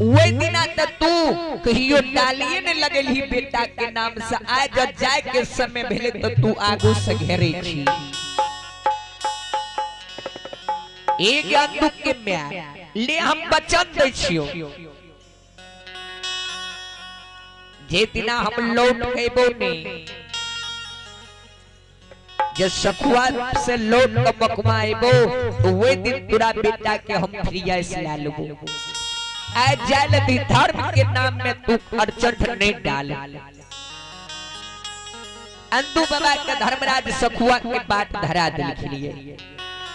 वही दिना त तू कहियो डालिए ने लगेलही बेटा के नाम से, आज जब जाए के समय भेले तो तू आगू से घेरे छी। एक अंदुक के म्या ले हम वचन दै छियो, जे दिना हम लौट के नहीं, जे सखुआ से लौट के बकमा आबो तो वही दिन तोरा बेटा के हम फ्रिया से ला लेबो। आज जाल दी धर्म के नाम में तू अड़चन नहीं डाल। अंदू बाबा के धर्मराज सखुआ के बात धरा दिल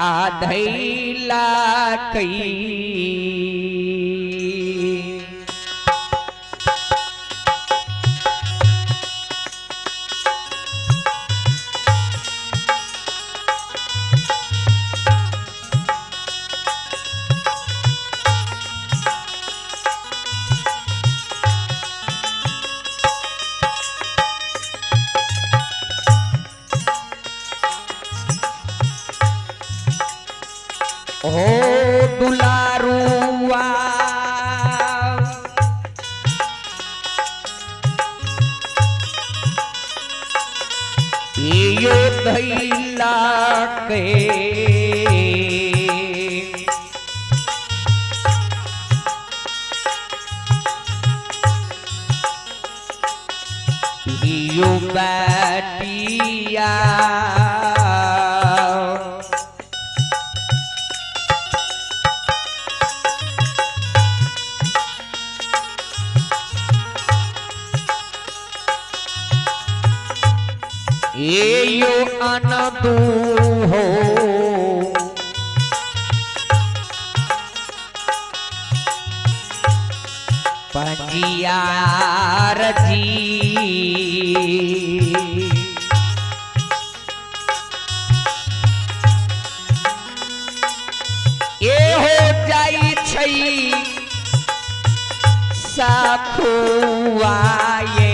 आधैला कई ओ दुलारुआ यो धैला के यो बाटिया यो अनदू हो पंजियार जी। ये हो जाई छई सखुआ ये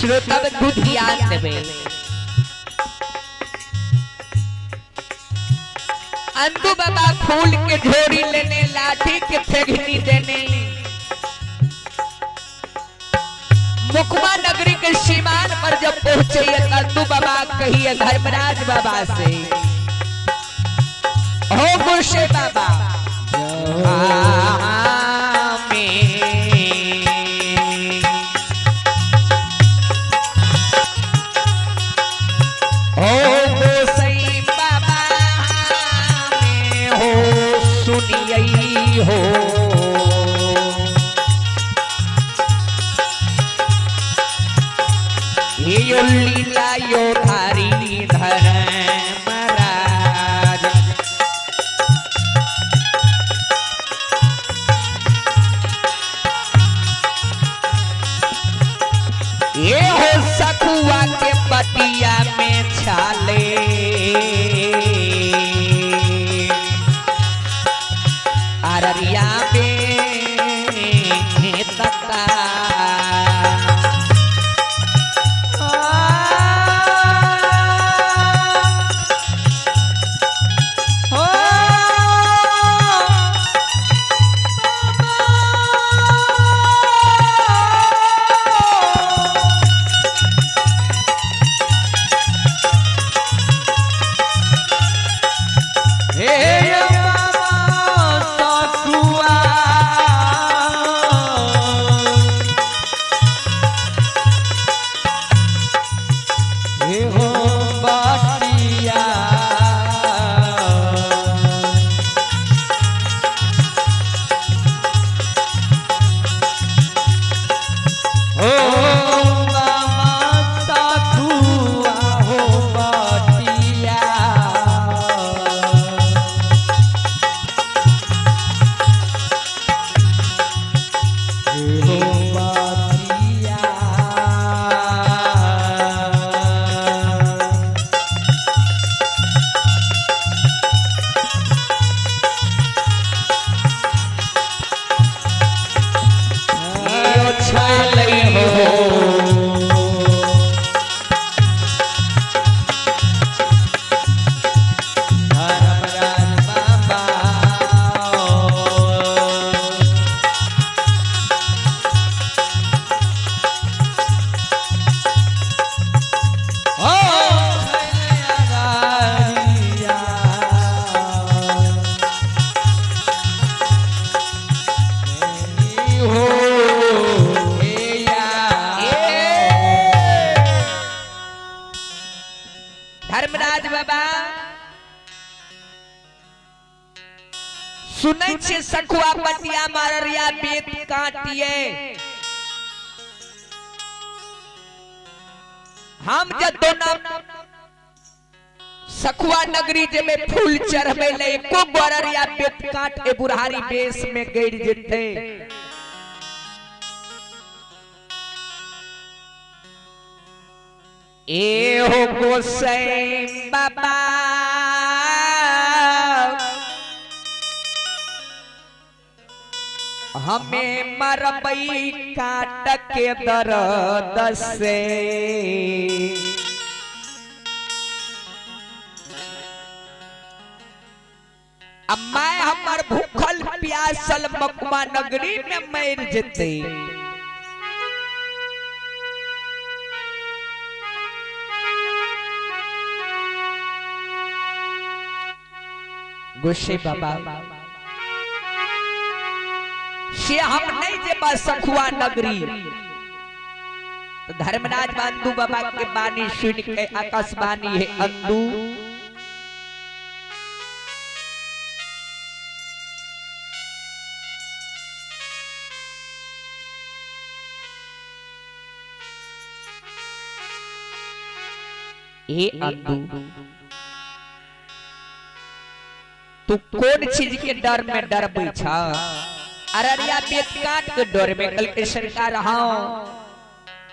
श्रोता बंधु ध्यान देवे। अंदू बाबा फूल के झोरी लेने, लाठी के फेंकनी देने, जब पहुंचे अंदू बाबा कहिए धर्मराज बाबा से, हो गुस्से बाबा हो गोसाई बाबा में हो सुनिए हो यो लीला यो धारी धर्मराज। ये हो सखुआ के पतिया में छाले अररिया में तका धर्मराज बाबा सुनै छे सखुआ पटिया माररिया बेत काटिए। हम जब दोनों सखुआ नगरी जे में फूल चढ़बे ले एको गोररिया बेत काट ए बुढ़ारी बेस में गड़ जेते। ए हो गोसाई बाबा हमें मरबई काट के दर्द से, अब मैं हमर भूखल प्यासल मकुमा नगरी में मर जेते। गोसाई बाबा से हम नहीं जेबा सखुआ नगरी। तो धर्मराज बांधू बाबा के बानी सुन के आकाशवाणी है अंदू ए अंदू तू कौन चीज के डर में डरबै छा? अररिया बेत काट के डर में। कल के सरकार हाँ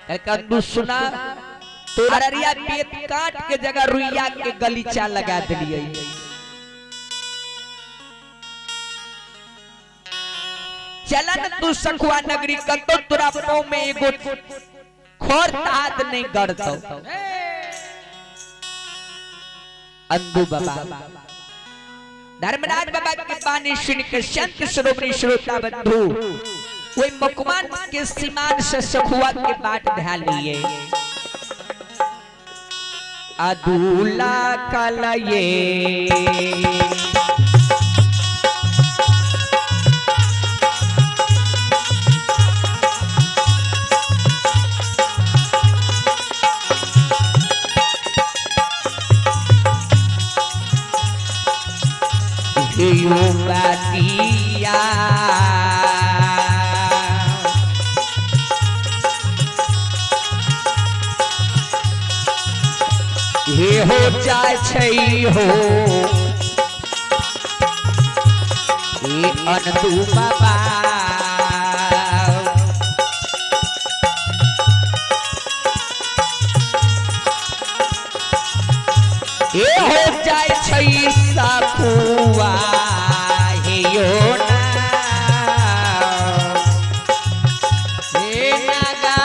कल के अंदू सुना तो अररिया बेत काट के जगह रुइया के गलीचा लगा दिलिए। चलन तू सखुआ नगरी कतो तोरा पाँव में एगो खोर तात नहीं गड़तो। अंदू बाबा धर्मराज बाबा के बानी सुन के संत श्रोमणी श्रोता बंधु वही मकमान के सीमान से सखुआ के बाट ध्यान लिए। अदूला कलये बातिया हे हो जाय छै हो हे अनदू बाबा हे हो जाय छै सखुआ हे यो ना हे नागा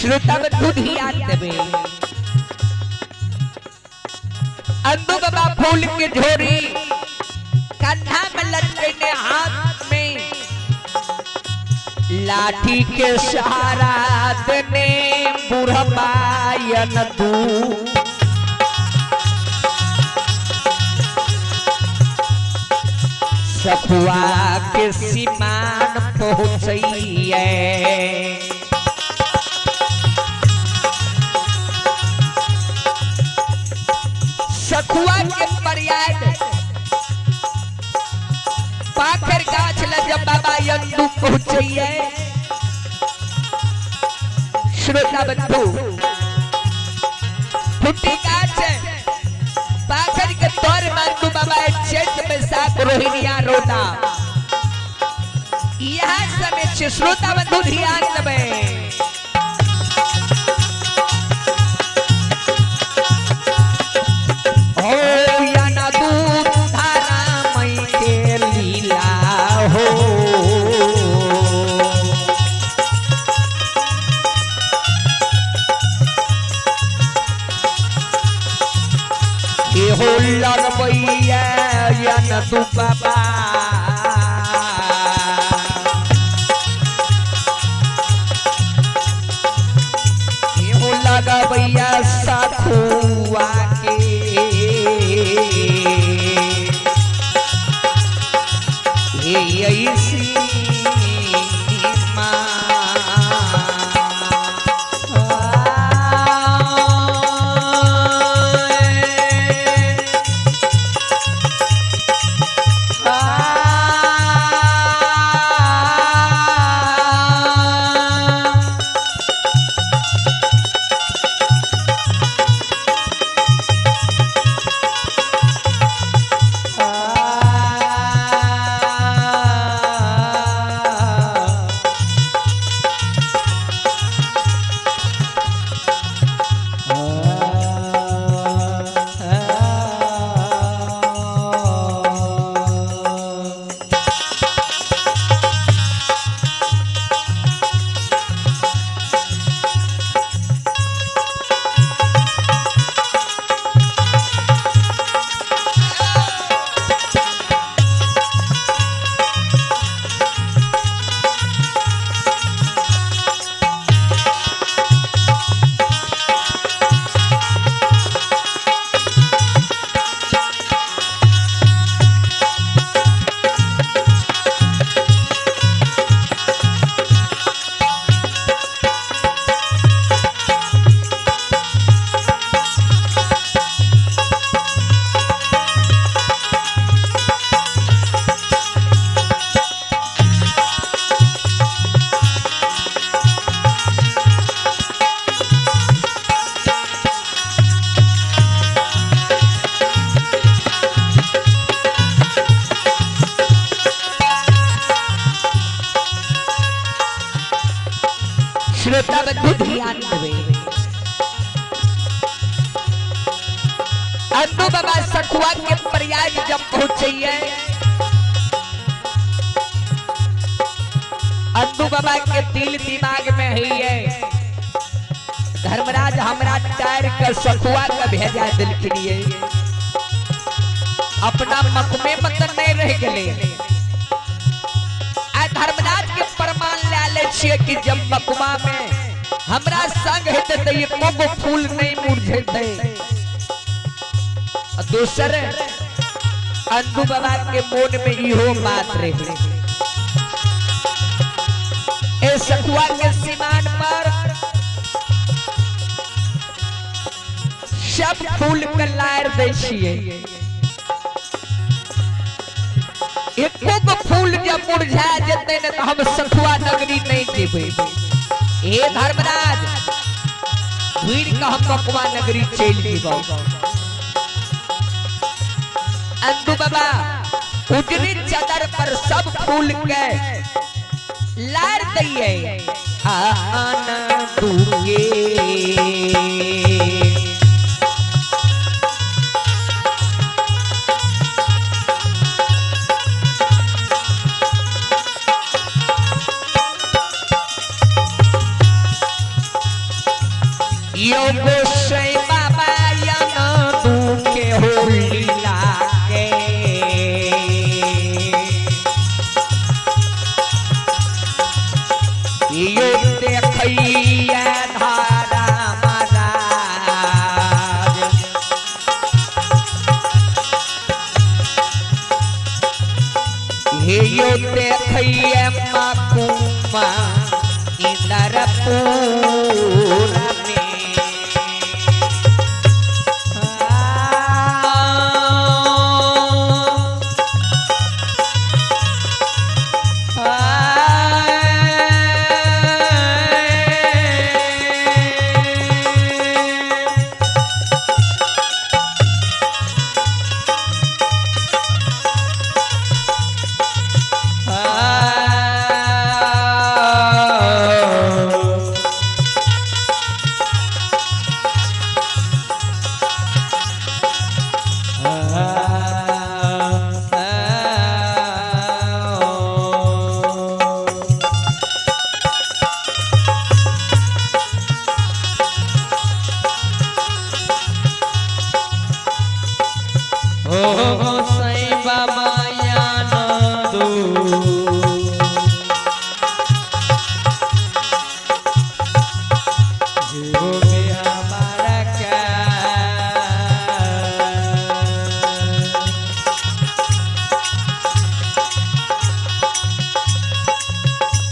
श्रोता बंधु ध्यान देवे। अंदू बाबा फूल के झोरी कंधा में लटकने, हाथ में लाठी के सहारा देने बुढ़बायन तू सखुआ के सीमान पहुंचइए। सखुआ के पर्याय पाखर गाछ ल जब बाबा यंदू पहुंचइए। श्रोता बंधु फुटी गाछ पाखर के तौर मांदू बाबा चैत बैसाख रोहिणिया रोदा यह समय। श्रोता बंधु ध्यान देवे। तू बाबा एहो लगबैया सखुआ के हे ऐसी श्रोता बंधु ध्यान देवे। अंदू बाबा सखुआ के पर्याय जब पहुंचइए, अंदू बाबा के दिल दिमाग में है धर्मराज हमरा टायर के सखुआ के भेजा दिलखिन, अपना मकमे मत नहीं रह गए। धर्मराज के प्रमाण ले ले छिए कि जब मकमा में हमरा संग हेते त एको गो फूल नहीं मुरझेते। दोसर अंदू बाबा के मन में इहो बात रहे, ए सखुआ के सीमान पर सब फूल के लार दे छिए, एको गो फूल जब मुरझा जेतै ने त हम सखुआ नगरी नहीं जेबै। हे धर्मराज घुरि के हम मकवा नगरी चलि जेबै। अंदू बाबा उजली चादर पर सब फूल के लार दिए आना दूगे। हे यो देखैये माकुमा इंदरपुर में।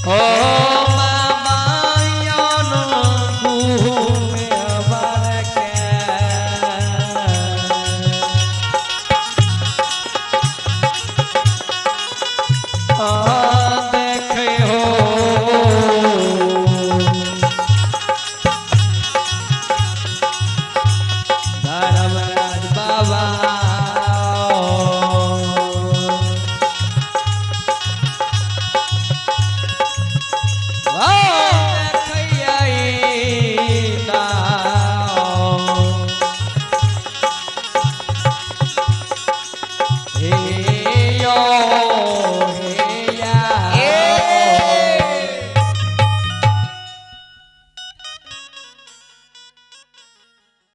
Oh.